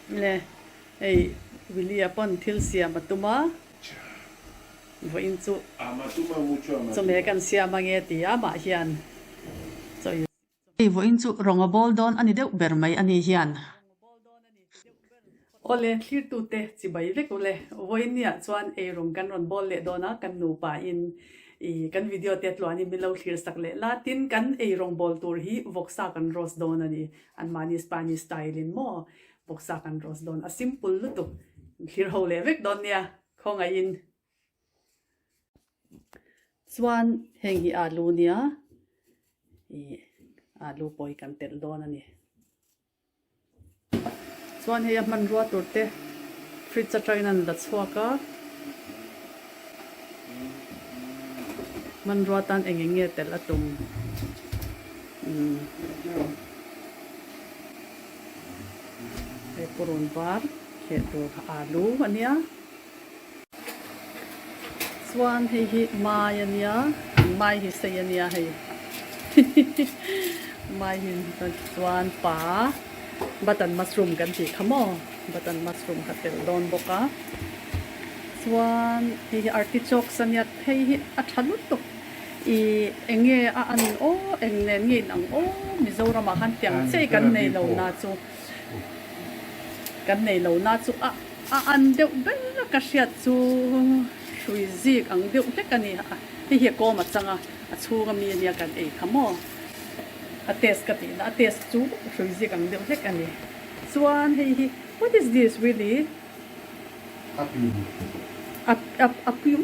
Le hei Willie-a pawn thil siam a tum a, vawiin chu chawhmeh kan siam ange ti a mah hian chaw in. Hei vawiin chu rawng a bawl dawn a ni deuh ber mai a ni hian. Awle thlirtute chibai vek ule, vawiin niah chuan eirawng kan rawn bawl leh dawn a, kan nupa in i kan video te tluanin min lo thlir sak leh la, tin kan eirawng bawl tur hi vawksa kan roast dawn a ni, anmahni Spanish style in maw vawksa kan roast dawn, a simple lutuk, thlir ho leh vek dawn nia, khawngaihin. Chuan heng hi alu nia, i alu pawh hi kan telh dawn a ni. Chuan hei a hmanrua tur te fridge atangin an la chhuak a, hmanrua tan eng eng nge telh a tum umm hei purun var kheh tur alu a nia. Chuan hei hi mai a nia, mai hi sei a nia hei mai hi chuan pa button mushroom kan tih kha maw button mushroom kha telh dawn bawk a chuan hei hi artichokes a nia hei hi a tha lutuk ih eng nge a an aw eng nen nge in ang aw Mizoramah khan tiang chiah hi kan nei lo na chu kan nei lo na chu a. A an deuh ber a ka hriat chu hrui zik ang deuh hlek a ni a, hei hi a kawm a chang a, a chhung a mi ania kan ei kha maw? A taste ka tihna a taste chu hrui zik ang deuh hlek a ni. Chuan hei hi what is this really? Apium. Ap ap apium?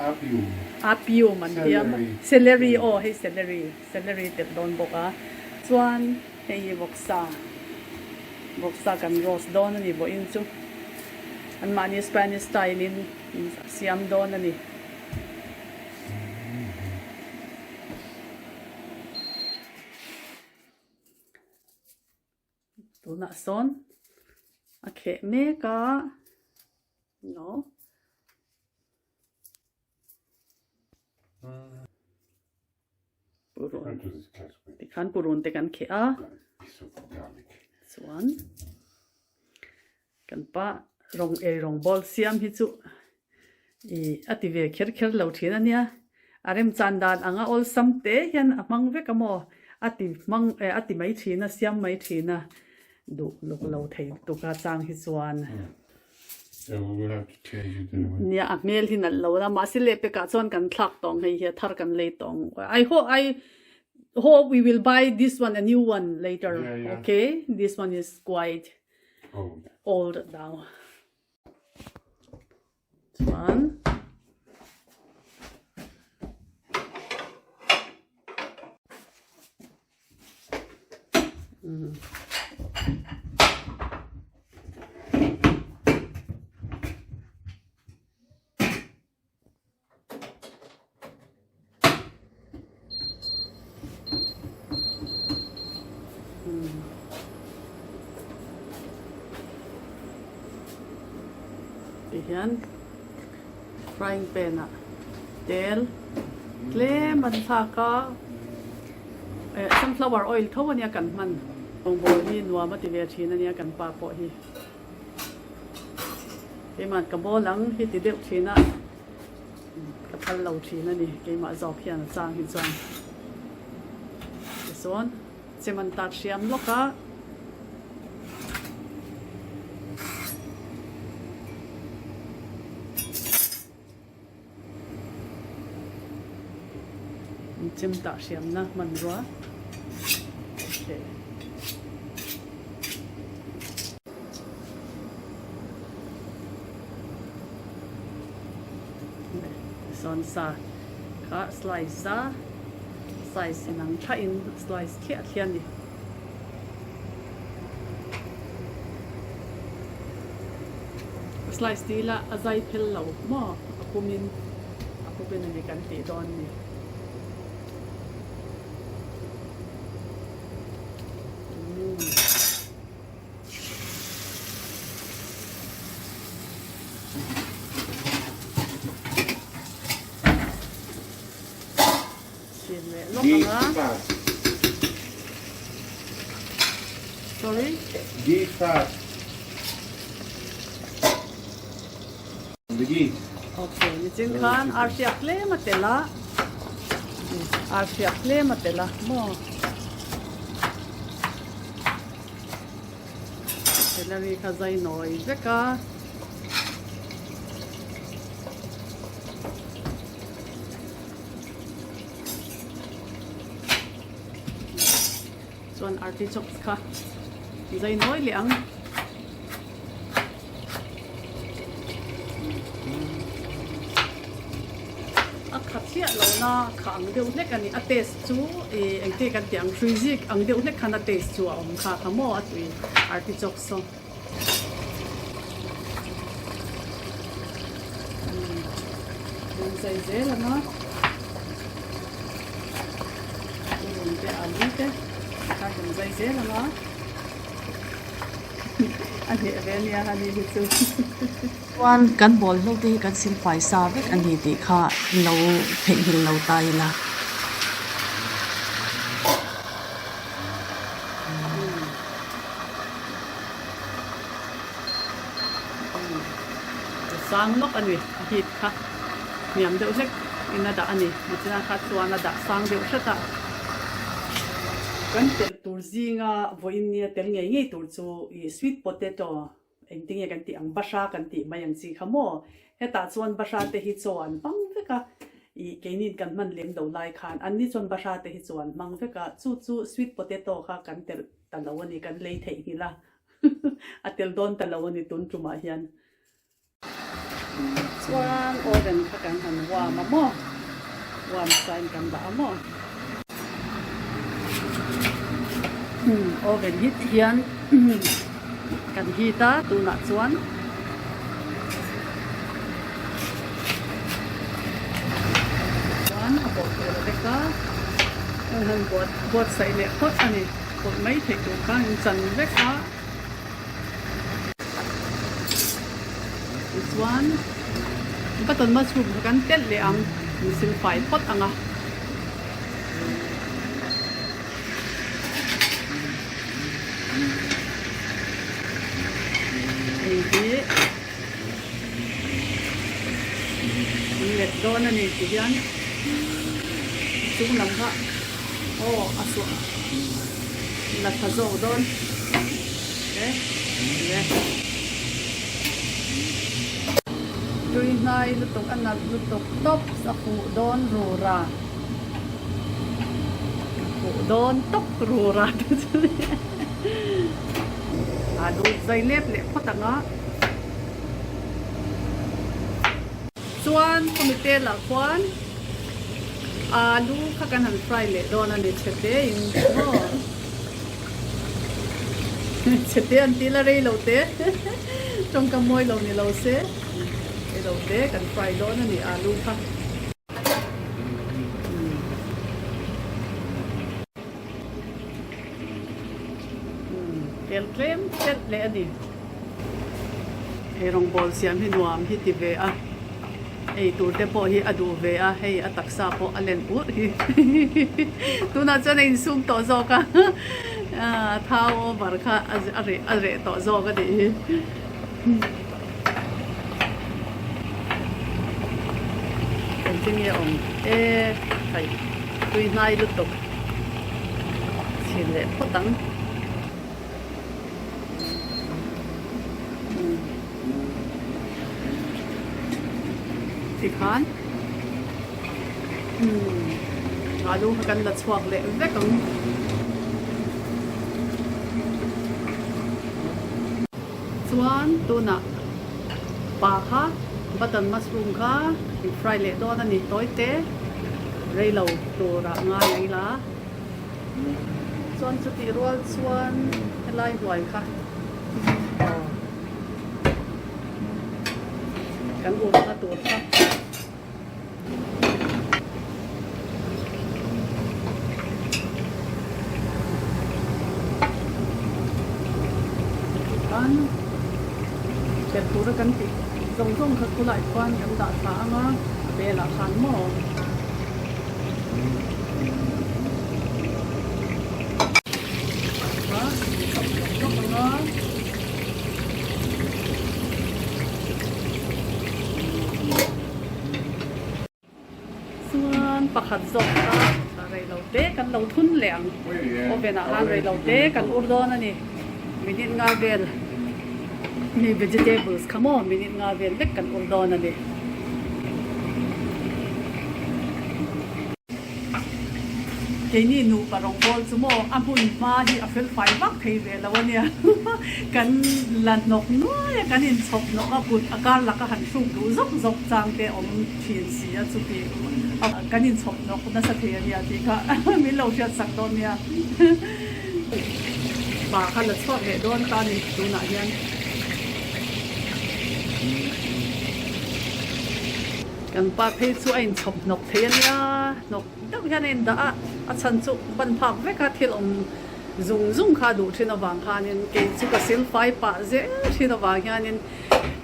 Apium. Apium an ti a maw? Celery. Celery aw hei celery, celery telh dawn bawk a. Chuan Hei hi vawksa, vawksa kan roast dawn a ni vawiin chu. Anmahni Spanish style in a siam dawn a ni. Tunah sawn a kheh mek a, no. Purun tikhan purun te kan kheh a chuan kan pa rawng ei rawng bawl siam hi chu ih a ti ve kher kher lo thin a nia a remchan dan anga awlsam te hian a hmang vek a maw a ti hmang eh a ti mai thin a siam mai thin a duh luk lo thei lutuk a chang hi chuan. Nia a hmel hi nalh lo la mahse lehpekah chuan kan thlak tawng hei hi a thar kan lei tawng I hope I hope we will buy this one a new one later okay this one is quite old now chuan Tihian frying pan ah tel tlem an thlak a. Eh sunflower oil tho ania kan hman. Rawngbawl hi nuam a ti ve thin ania kan pa pawh hi. Keimah ka bawl ang hi ti deuh thin a, ka phal lo thin a ni keimah zawk hian a chang hi chuan. Tichuan chem an tat hriam lawk a. Chem tah hriamna hmanrua okay. Sawn sa kha slice a size inang thain slice thliah thliah a ni. Slice ti ila a zai phel lo maw a pumin a pumin a ni kan tih dawn ni. Chhin leh lawk ang a. Sorry? Ghee fat. The ghee. Okay, nichin khan arhriak tlem a tel a. Arhriak tlem a tel a maw? Celery kha zai nawi vek a. Chuan artichokes kha zai nawi leh ang. A kha chiah lo na kha ang deuh hlek a ni. A taste chu ih engte kan tih ang hrui zik ang deuh hlek khan a taste chu a awm kha kha maw a tui artichokes saw. Umm zai zel ang a. Urun te alu te kha kan zai zel ang a. A hneh ve ania hani hi chu. Chuan kan bawlhlo te hi kan silfai sa vek a ni tih kha lo theihnghilh lo ta ila. Sang lawk a ni a heat kha hniam deuh hlek in a dah a ni nichina kha chuan a dah sang deuh hret a. Kan telh tur zinga vawiin nia tel ngei ngei tur chu ih sweet potato engtinge kan tih ang bahra kan tih mai ang chi kha maw hetah chuan bahra te hi chaw an hmang vek a ih keinin kan hman lem lo lai khan anni chuan bahra te hi chaw an hmang vek a chu chu sweet potato kha kan telh ta lo a ni kan lei theihnghilh a a tel dawn ta lo a ni tun tumah hian. Chuan oven kha kan han warm a maw? Warm sain kan dah a maw? Oven hit hian kan heat a tunah chuan chuan a bawh tur a vek a kan han buatsaih leh phawt a ni. Pawlh mai theih tur khan in chan vek a. Tichuan button mushroom kha kan telh leh ang, in sil fai phawt ang a. Hei hi an let dawn a ni ti hian chung lam kha aw a suah la tha zawk dawn e le tui hnai lutuk a nalh lutuk tawp a fuh dawn rura a fuh dawn tawp rura te chu le alu zai lep leh phawt ang a. Chuan khawmi telah khuan alu kha kan han fry leh dawn a ni chhe te in maw chhe te an tih la rei lo te tawngkam mawi lo ni lo se rei lo te kan fry dawn a ni alu kha. Tel tlem telh leh a ni. Ei rawngbawl siam hi nuam hi ti ve a, ei tur te pawh hi a duh ve a, hei a taksa pawh a len urh hi tunah chuan a insum tawh zawk a, a thau over kha a reh a reh tawh zawk a nih hi. Engtin nge awm e hei tui hnai lutuk chhin leh phawt ang. Tikhan alu kha kan la chhuak leh vek ang. Chuan tunah pa kha button mushroom kha in fry leh dawn a ni tawi te rei lo turah ngai ang ila. Chuan chutih rual chuan helai hnuai kha aw kan urna tur kha. Khan telh tura kan tih zawng zawng kha khulai khuan kan dah thla ang a, a belah khan maw. pakhat zawk kha reilo te kan lo thun leh ang. Oven ah khan reilo te kan ur dawn a ni. Minute nga vel mi vegetables kha maw minute nga vel vek kan ur dawn a ni. Keini nupa rawngbawl chu maw a hmun hma hi a fel fai vak thei ve lo a nia. Kan la hnawk nuai a, kan inchhawp hnawk a, kut a kar laka han hruk duh zawk zawk chang te awm thin si a, chuti kan inchhawp hnawk nasa thei a nia tih kha min lo hriat sak dawn nia. Pa kha la chhuak leh dawn ta a ni tunah hian. Kan pa phei chu a inchhawp hnawk thei a nia, hnawk deuh hian a indah a, a chhan chu ban phak vek a thil awm zung zung kha a duh thin avang khanin kei chu ka silfai pah zel thin avang hianin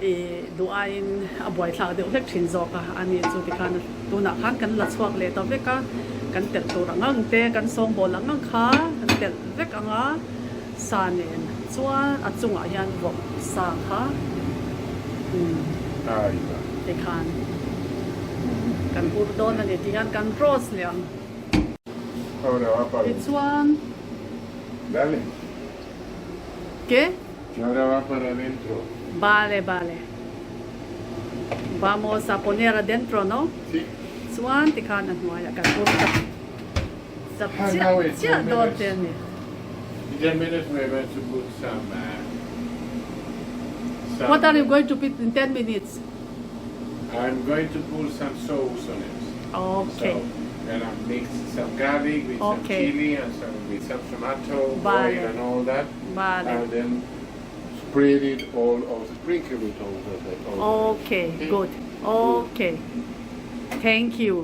ih duh aiin a buaithlak deuh hlek thin zawk a, ani chu tikhan tunah khan kan la chhuak leh ta vek a, kan telh tur ang ang te, kan sawngbawl ang ang kha kan telh vek ang a, sa nen chuan a chungah hian vawk sa kha umm tikhan kan ur dawn a ni tih hian kan roast leh ang. Tichuan. Ke? Bale bale. Vamos a poner adentro no? Chuan tikhan a hnuaiah kan ur ta chap chiah chiah dawn te a ni. What are you going to put in 10 minutes? I'm going to put some sauce on it. Okay. So, and I mix some garlic with some Okay. chili and some with some tomato, Vale. oil and all that. Vale. And then spread it all over, sprinkle it over the over. Okay, good. Okay. Thank you.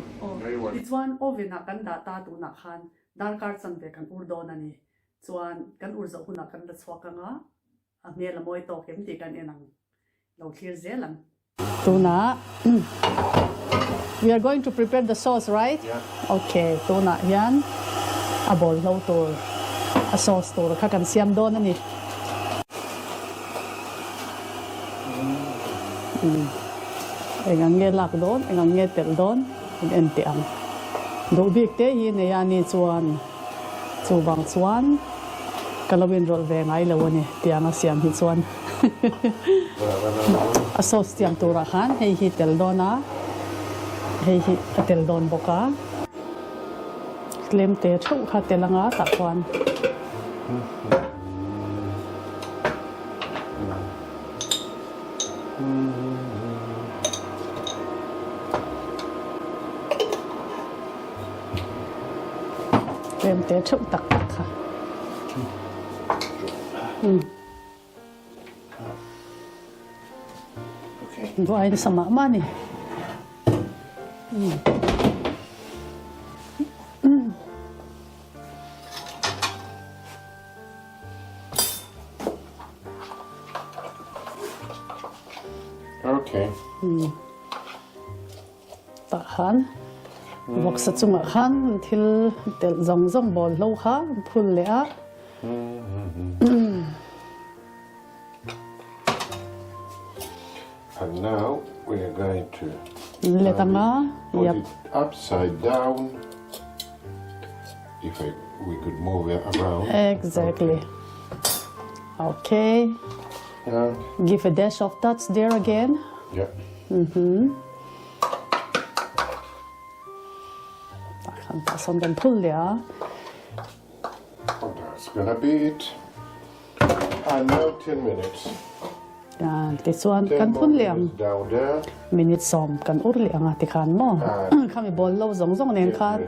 Very well. Tichuan oven ah kan dah ta tunah khan darkar chanve kan ur dawn a ni. Chuan kan ur zawh hunah kan la chhuak ang a, a hmel a mawi tawk em tih kan en ang. Lo thlir zel ang. Tunah we are going to prepare the sauce right? Yeah. Okay, tunah hian a bawlhlo tur a sauce tur kha kan siam dawn a ni. Eng ang nge lak dawn, eng ang nge telh dawn in en teh ang. Duh bik te hi nei a ni chuan chuvang chuan ka lo inrawlh ve ngai lo a ni tiang a siam hi chuan. A sauce siam turah khan hei hi tel dawn a, hei hi a tel dawn bawk a. Tlem te theuh kha tel anga tah chuan. Tlem te theuh tak tak kha. Duai nasa mah mah a ni. Okay. Tah khan vawksa chungah khan thil telh zawng zawng bawl hlo kha phul leh a. And now we are going to Let anga put yep. it upside down. If I, we could move it around. Exactly. Okay. Yeah. Give a dash of touch there again. Yeah. Mhm. Tah khan tah sawn kan phul leh a. That's gonna be it. And now 10 minutes. Tichuan kan phun leh ang. Minute sawm kan ur leh ang a tikhan maw? Khami bawl lo zawng zawng nen khan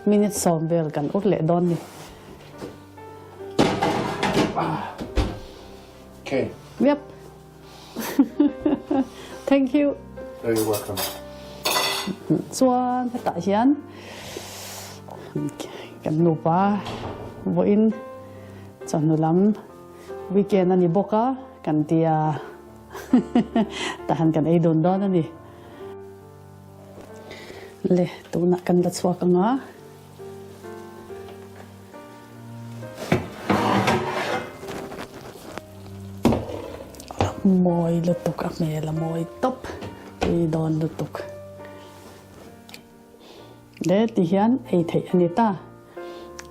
minute sawm vel kan ur leh dawn ni. Okay. Yep. Thank you. You're welcome. Chuan hetah hian kan nupa vawiin chawhnu lam weekend a ni bawk a kan tia tahan kan ei dun dawn a ni. Le tunah kan la chhuak ang a. Mawi lutuk a hmel a mawi tawp tui dawn lutuk. Le ti hian ei theih a ni ta.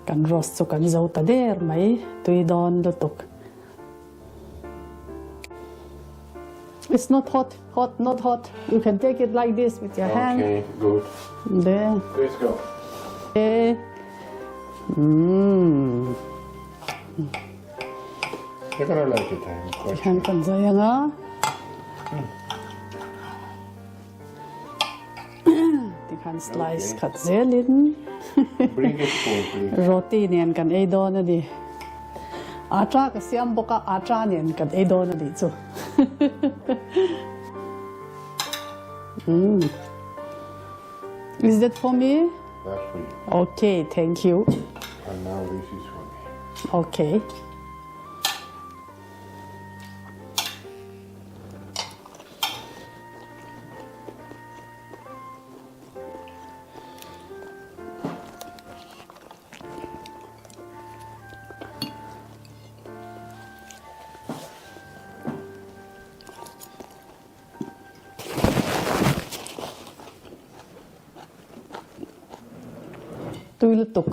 Kan roast chu kan zo ta der mai, tui dawn lutuk. It's not hot, hot, not hot. You can take it like this with your hand. Okay, good. Le. Let's go. E. Mm. You're gonna like it, I'm quite Hian kan zai anga. Tikhan slice khat zelin. Bring a spoon, please. Roti nen kan ei dawn a ni. Atta ka siam bawk a, atta nen kan ei dawn a nih chu. Mm. Is that for me? That's for you. Okay, thank you. And now this is for me. Okay. Tui lutuk.